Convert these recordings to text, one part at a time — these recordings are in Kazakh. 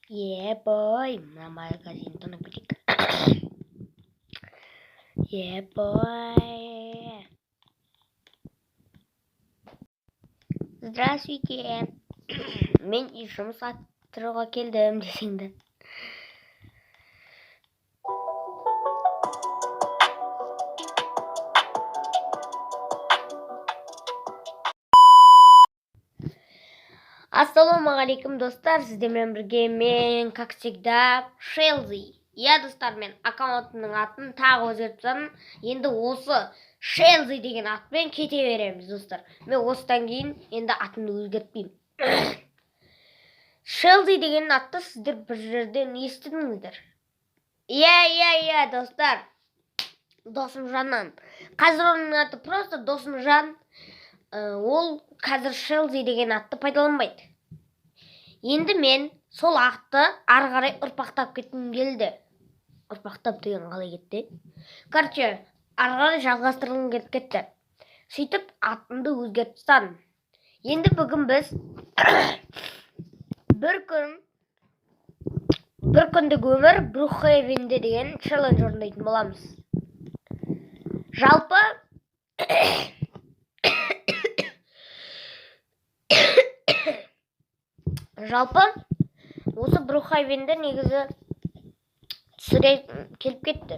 Yeah, boy. Мына магазин тонап кетейік. Yeah, boy. Здравствуйте. Мен үй жұмыс аттыруға келдім десең де. Ассалаумағалейкум, достар! Сіздермен бірге мен, как всегда, Шелзи. Иә, достар, мен аккаунтымның атын тағы өзгертіп тастадым. Енді осы Шелзи деген атпен кете береміз, достар. Мен осыдан кейін енді атымды өзгертпеймін. Шелзи деген атты сіздер бір жерден естідіңіздер. Иә, достар. Досымжаннан. Қазір оның аты просто Досымжан. Ол қазір Шелзи деген атты пайдаланбайды. Енді мен сол атты ары қарай ұрпақтап кеткім келді. Ұрпақтап деген қалай кетті? Короче, ары қарай жалғастырғым келіп кетті. Сөйтіп атымды өзгертіп тастадым. Енді бүгін біз бір күндік өмір Брукхейвенде деген челлендж орындайтын боламыз. Жалпы осы Брукхейвенді негізі түсіре келіп кетті.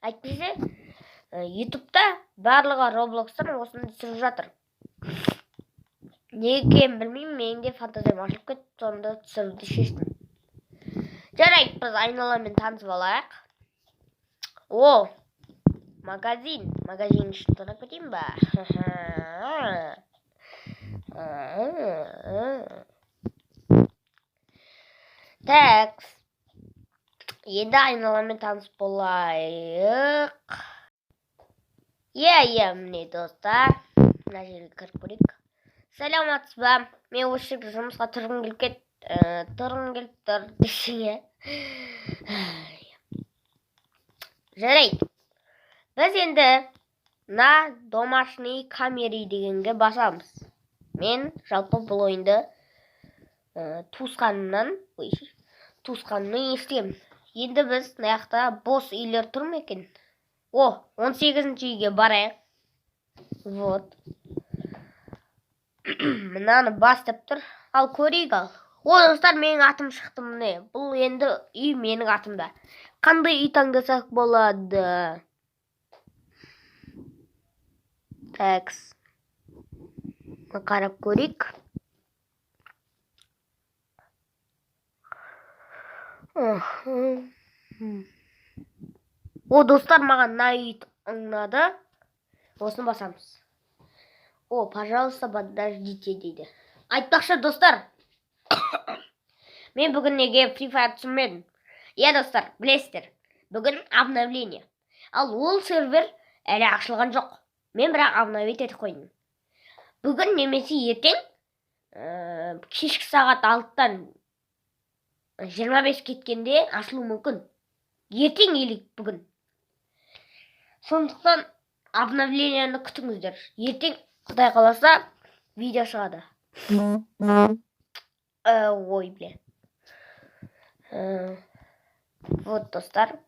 Әйтпесе Ютубта барлығы Роблокстан осыны түсіріп жатыр. Неге екенін білмеймін, менің де фантазиям ашылып кетті, сонда түсіруді шештім. Жарайды, біз айналамен танысып алайық. О, магазин. Магазин ішін тонап кетейін ба? Так. Енді айналамен танысып болайық. Иә, міне, достар. Мына жерге кіріп көрейік. Саламатсыз ба? Мен осы жерге жұмысқа тұрғым келіп кетті. Тұрғым келіп тұр десең, иә. Жарайды. Біз енді на домашний камеры дегенге басамыз. Мен жалпы бұл ойынды туысқанымнан, ой, туысқанымнан естігемін. Енді біз мына жақта бос үйлер тұр ма екен? О, 18-ші үйге барайық. Вот. Мынаны бас деп тұр. Ал көрейік ал. О, достар, менің атым шықты міне. Бұл енді үй менің атымда. Қандай үй таңдасақ болады? Такс. Қарап көрейік. О, достар, маған мына үй ұнады. Осыны басамыз. О, пожалуйста, подождите дейді. Айтпақшы, достар, мен бүгін неге Free Fire түсірмедім? Иә, достар, білесіздер. Бүгін обновление. Ал ол сервер әлі ашылған жоқ. Мен бірақ обновить етіп қойдым. Бүгін немесе ертең кешкі сағат 6-тан 25 кеткенде ашылуы мүмкін. Ертең или бүгін. Сондықтан обновлениені күтіңіздер. Ертең, Құдай қаласа, видео шығады. Ой, бля. Вот, достар.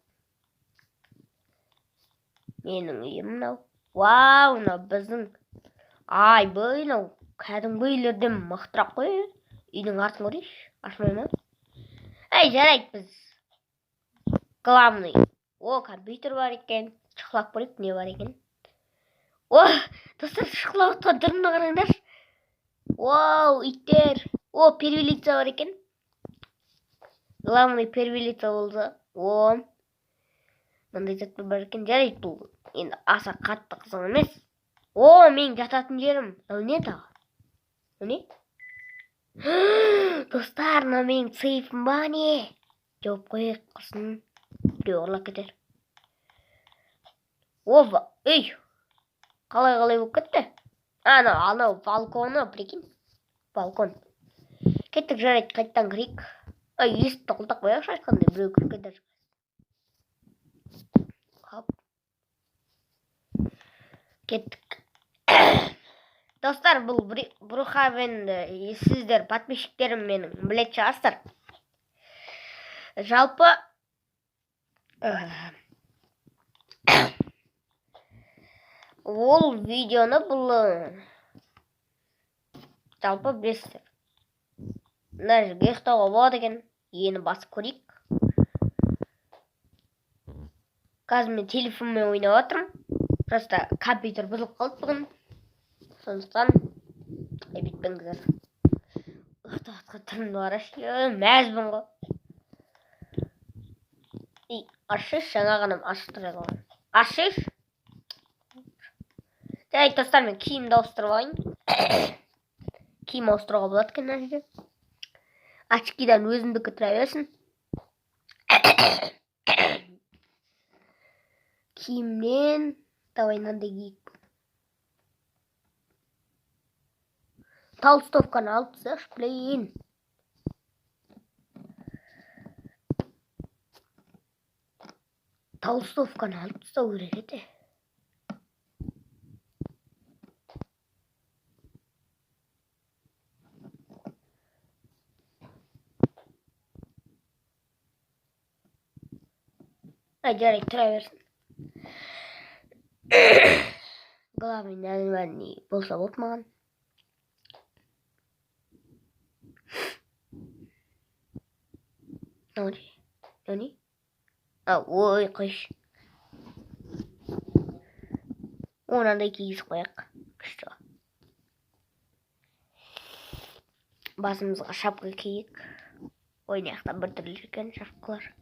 Менің үйім мынау. Вау, мынау біздің. Айбай, мынау кәдімгі үйлерден мықтырақ қой. Үйдің артын көрейікші. Ашмай ма? Әй, жарайды, біз. Главный. О, компьютер бар екен. Шұқылап көрейік, не бар екен. О, достар, шұқылап отқан түрін қараңдаршы. Вау, иттер. О, первый лица бар екен. Главный первый лица болса. О, мындай заттар бар екен. Жарайды, бұл енді аса қатты қызық емес. О, менің жататын жерім. Мынау не тағы? Мынау не? Достар, мынау менің сейфім ба, не? Жауып қояйық, құрсын. Біреу ұрлап кетер. О, ей! Қалай болып кетті? Анау, анау балконы, прикинь. Балкон. Кеттік, жарайды, қайтадан кірейік. Ай, есікті құлыптап қояйықшы, айтқандай, біреу кіріп кетер. Хоп. Кеттік. Достар, бұл Брукхейвенді сіздер, подписчиктерім менің, білетін шығарсыздар. Жалпы ол видеоны бұл жалпы білесіздер. Мына жерге ұйықтауға болады екен. Ені басып көрейік. Қазір мен телефонмен ойнап жатырмын. Просто компьютер бұзылып қалды бүгін. Сондықтан айып етпеңіздер. Ұйықтап жатқан түрімді қарашы. Мәзбін ғой. Ашыш, жаңа ғана ашып тұр еді ғой. Ашыш. Жарайды, достар, мен киімді ауыстырып алайын. Киім ауыстыруға болады екен мына жерде. Очкидан өзімдікі тұра берсін. Киімнен давай мынандай киейік. Толстовканы алып тастайықшы, блин. Толстовканы алып тастау керек еді. Ай, жарайды, тұра берсін. Главный нормальный болса болды маған. Мынау не? Мынау не? А, ой, қойшы. Мынандай кигізіп қояйық. Күшті. Басымызға шапка киейік. Ой, мына жақта біртүрлі екен шапкалар.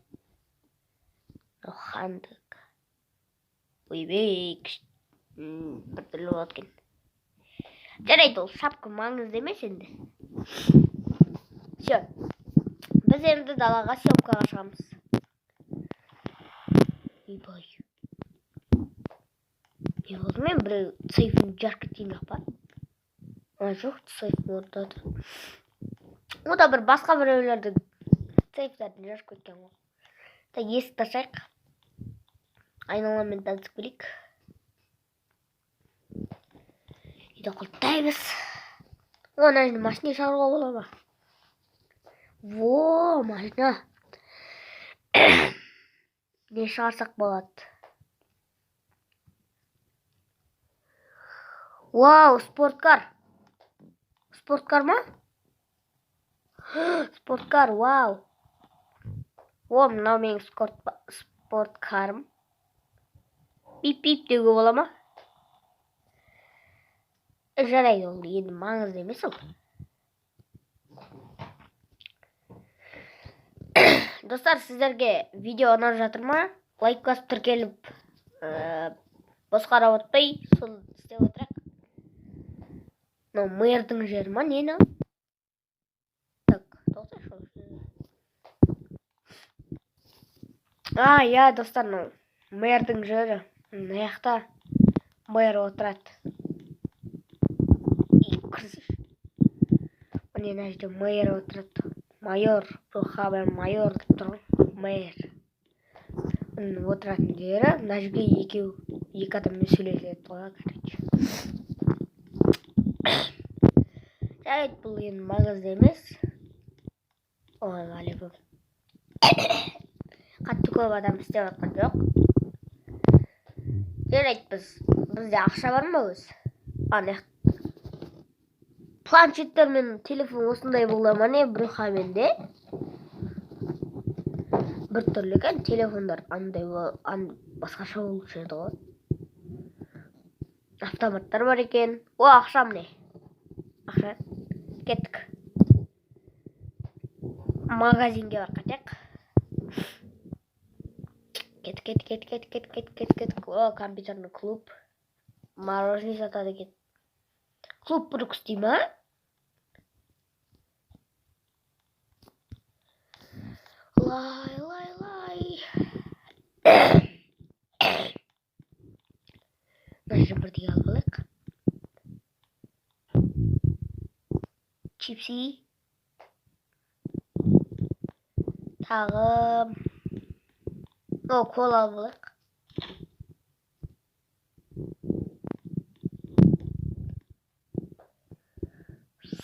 Мынау хандық. Ойбай, біртүрлі болады екен. Жарайды, ол шапка маңызды емес енді. Всё. Біз енді далаға съемкаға шығамыз. Ойбай. Не болды, мен біреу сейфін жарып кеткен жоқ па? А, жоқ, сейф орнатады. О да бір басқа біреулердің сейфтерін жарып кеткен ғой. Так, есікті ашайық. Айналамен танысып келейік. Үйді құлыптаймыз. О, ана жерде машина шығаруға бола ма? Во, машина. Не шығарсақ болады? Вау, спорткар. Спорткар ма? Спорткар, вау. О, мынау менің спорткарым. Пип-пип деуге бола ма? Жарайды, ол енді маңызды емес ол. Достар, сіздерге видео ұнап жатыр ма? Лайк басып тіркеліп, бос қарап отпай, сол істеп отырайық. Мынау мэрдің жері ма, не мынау? Так, тоқташы. А, иә, достар, мынау мэрдің жері. Мына жақта мэр отырады. Міне мына жерде мэр отырады. Майор, бұл хабар майор деп тұр ғой. Мэр. Міне отыратын жері. Мына жерге екі адаммен сөйлеседі ғой, короче. Жарайды, бұл енді маңызды емес. Ой, алейкум. Қатты көп адам істеп жатқан жоқ. Жарайды, бізде ақша бар ма өзі? Ана планшеттер мен телефон осындай бола ма не біреуменде? Біртүрлі екен телефондар, андай басқаша болушы еді ғой. Автоматтар бар екен. О, ақша міне. Ақша. Кеттік. Магазинге барып қайтайық. Кеттік, кеттік, кеттік, кеттік, кеттік, кеттік, кеттік, кеттік. О, компьютерный клуб. Мороженое сатады екен. Клуб Брукс дей ма? Лай, лай, лай. Мына жерден бірдеңе алып алайық. Чипси. Тағы. О, кола алып алайық.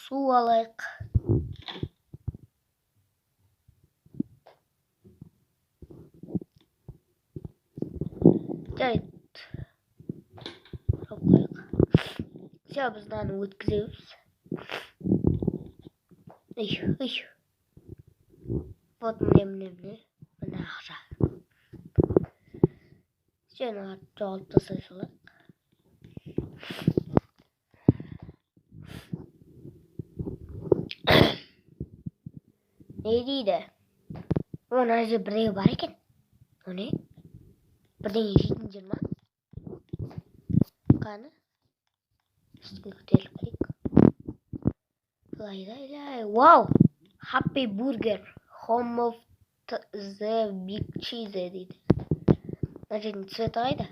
Су алайық. Все, біз мынаны өткіземіз. Үй, үй. Вот, міне, міне, міне. Міне ақша. Все, мыналарды жоғалтып тастай салайық. Не дейді? О, мына жерде бірдеңе бар екен. О, не? Бірдеңе жейтін жер ма? Қаны? Үстіге көтеріліп көрейік. Лай, лай, лай. Вау! Happy Burger. Home of the Big Cheese дейді. Мына жердің цветі қайда?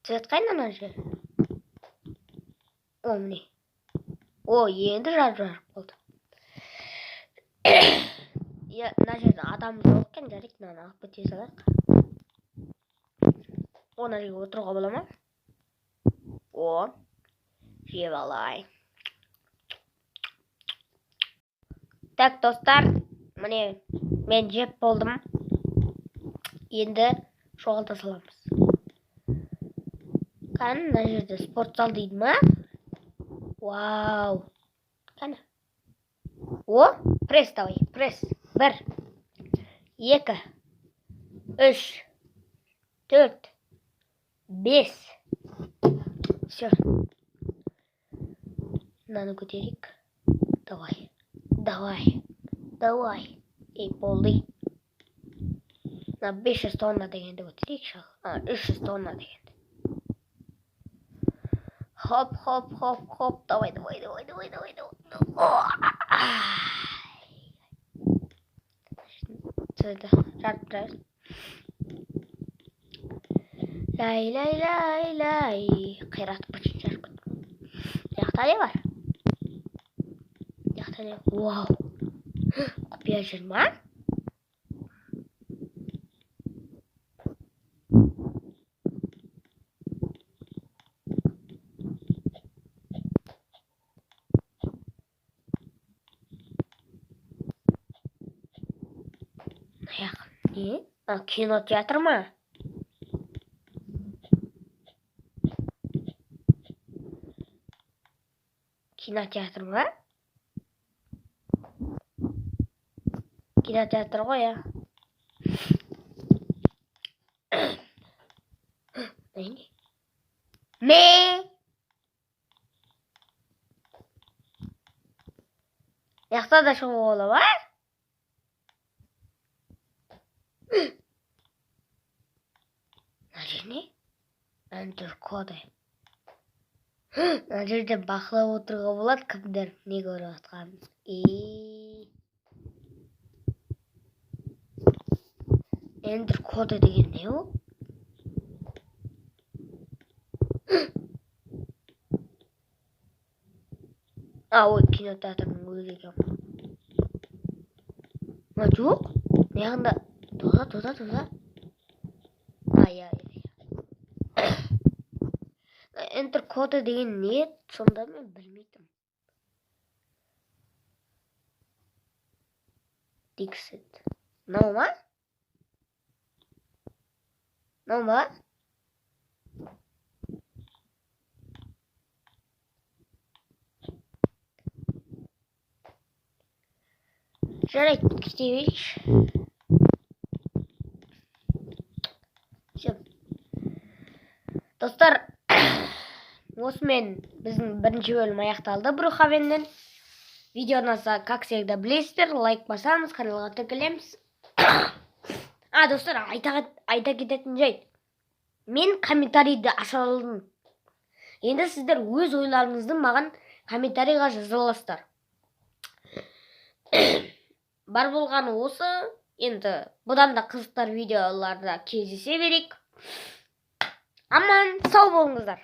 Цвет қайда мына жер? О, міне. О, енді жарып болды. Иә, мына жерде адам жоқ екен, жарайды, мынаны алып кете салайық. О, мына жерге отыруға бола ма? О, жеп алайын. Так, достар, міне мен жеп болдым. Енді жоғалта саламыз. Кәні, мына жерде спорт зал дейді ма? Вау. Кәні. О, пресс давай, пресс. 1, 2, 3, 4, 5. Все. Мынаны көтерейік. Давай. Давай. Давай. Ей, болды. Мына 500 тонна дегенді көтерейікші. А, 300 тонна дегенді. Хоп, хоп, хоп, хоп. Давай, давай, давай, давай, давай, давай. Жарып тұрайық. Лай, лай, лай, лай. Қиратып кетші, жарып кеттім. Мына жақта не бар? Мына жақта не? Вау. Құпия жер ма? Не? А, кинотеатр ма? Кинотеатр ма? Кинотеатр ғой, иә. Не? Ме! Жақта да шығуға бола ма? Мына жер не? Enter коды. Мына жерде бақылап отыруға болады, кімдер не көріп жатқанын. Enter коды деген не ол? А, ой, кинотеатрдың өзі екен. Ма, жоқ? Мына жағында тоқта, тоқта, тоқта. Ай, ай, ай. Enter коды деген не? Сонда мен білмейтінмін. Dixit. Мынау ма? Мынау ма? Жарайды, кете берейікші. Все. Достар, осымен біздің бірінші бөлім аяқталды Брукхавеннен. Видео ұнаса, как всегда білесіздер, лайк басамыз, каналға тіркелеміз. А, достар, айта кететін жайт. Мен комментарийді аша алдым. Енді сіздер өз ойларыңызды маған комментарийға жаза аласыздар. Бар болғаны осы. Енді бұдан да қызықтар видеоларда кездесе берейік. Аман сау болыңыздар.